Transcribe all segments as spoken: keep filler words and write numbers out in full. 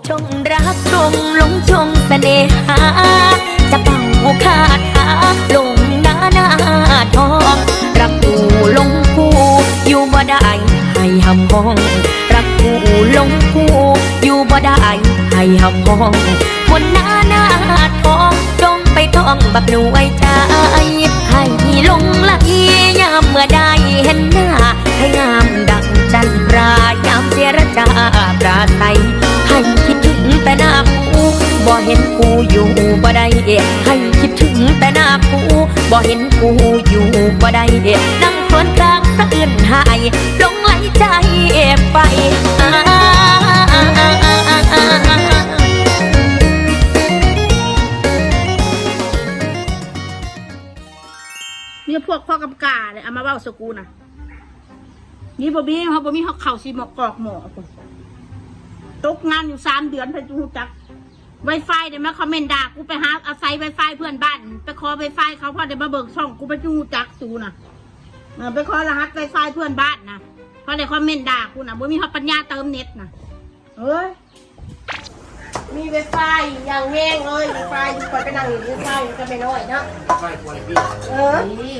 ชงรักชงหลงชงเสน่หา จะเป่าคาถาลงหน้าหน้าทอง รักกูหลงกูอยู่บ่ได้ให้หำห้อง รักกูหลงกูอยู่บ่ได้ให้หำห้อง บนหน้าหน้าทอง จงไปท่องบักหน่วยใจ ให้หลงไหลยามเมื่อได้เห็นหน้า ให้งามดังจันทรายามเจรจาปราศัย ให้คิดถึงแต่หน้ากู บ่เห็นกูอยู่บ่ได้ ให้คิดถึงแต่หน้ากู บ่เห็นกูอยู่บ่ได้ นั่งครวญครางสะอื้นหาย หลงไหลใจไป เนี่ยพวกพ่อกำกาเนี่ยเอามาเว้าสกูนะ นี่บ่มี เฮาบ่มีเฮาเข้าสิหมอกกอกหมอ ตกงานอยู่สามเดือน ไผจะฮู้จัก Wi-Fi เดี๋ยวมาคอมเมนต์ด่า กูไปหาอาศัย Wi-Fi เพื่อนบ้าน ไปขอ Wi-Fi เขา พอได้มาเบิ่งช่อง กูไปจะฮู้จักสูนะ เออ ไปขอรหัส Wi-Fi เพื่อนบ้านนะ พอได้คอมเมนต์ด่ากูนะ บ่มีเฮาปัญญาเติมเน็ตนะ เอ้ย มี Wi-Fi อย่างแห้งเลย Wi-Fi อยู่ คอยไปนั่งอยู่ Wi-Fi ก็ไม่น้อยเนาะ ไฟป่วยพี่ เออ นี่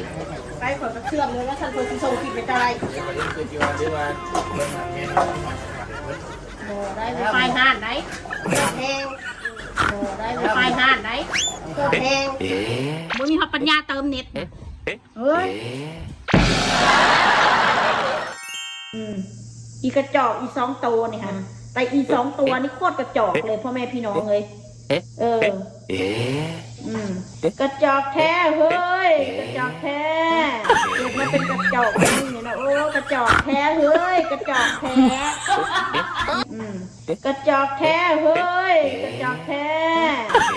ไปขอยก็เชื่อมเลยว่าท่านเพิ่นสิส่งคลิปไปได้ เดี๋ยวไปเล่นคือที่ว่าหรือว่าเบิ่งหนังแม่นอนหนังหนังเพิ่น บ่ได้ Wi-Fi ห้านได๋ แห้ง บ่ได้ Wi-Fi ห้านได๋ แห้ง บ่มีเฮาปัญญาเติมเน็ต เฮ้ย อืม อีกระจอกอีสองตัวนี่ค่ะ แต่อีสองตัวนี่โคตรกระจอกเลยพ่อแม่พี่น้องเลย เออ อืม กระจอกแท้เฮ้ย กระจอกแท้ เกิดมาเป็นกระจอกแบบนี้เนี่ยนะ โอ้ กระจอกแท้เฮ้ย กระจอกแท้ อืม กระจอกแท้เฮ้ย กระจอกแท้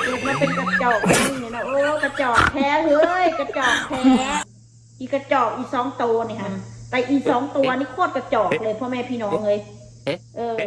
เกิดมาเป็นกระจอกแบบนี้เนี่ยนะ โอ้ กระจอกแท้เฮ้ย กระจอกแท้ อีกระจอกอีสองตัวนี่ค่ะ แต่อีสองตัวนี่โคตรกระจอกเลยพ่อแม่พี่น้องเลย เออ